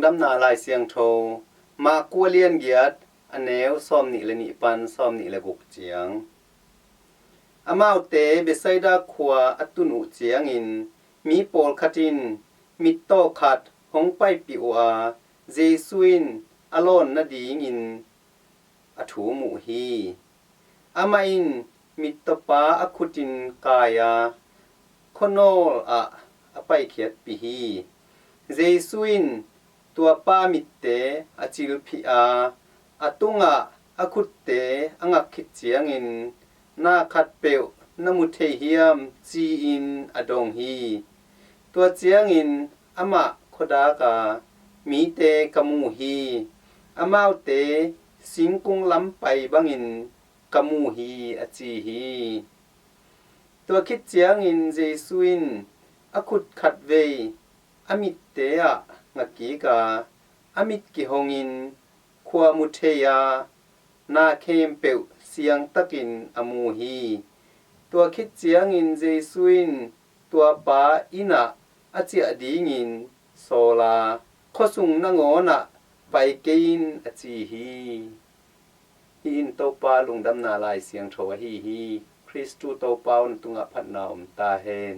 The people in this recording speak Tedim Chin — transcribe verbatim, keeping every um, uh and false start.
Damna Lai Siangtho, Mark a lian giat, a neu sawmnih le nih pan sawmnih le guk ciang. Amaute Bethsaida khua a tun uh ciangin mi pawlkhat in mittaw khat hong paipih uh a, Jesu in a lawn nadingin a thum uh hi. Amah in mittawpa a khutin kai a, khuanawl ah a paikhiatpih hi. Jesu in tuapa mitte a cilphih a, a tungah a khutte a ngak khit ciangin, "Na khatpeuh na mu thei hiam?" ci-in a dong hi. Tua ciangin amah khuadak a, "Mite ka mu hi. Amaute singkung lam pai bangin ka mu hi," a ci hi. Tua khit ciangin Jesu in a khut khatvei a mitte ah ngakkik a, a mit kihongin khua mu thei a, na khempeuh siangtakin a mu hi. Tua khit ciangin Jesu in tuapa inn ah a ciah dingin sawl a, "Khuasung nangawn ah pai kei in," a ci hi. Hih in Topa Lungdamna Lai Siangtho ahi hi. Khristu Topa aw, na tungah phatna om ta hen.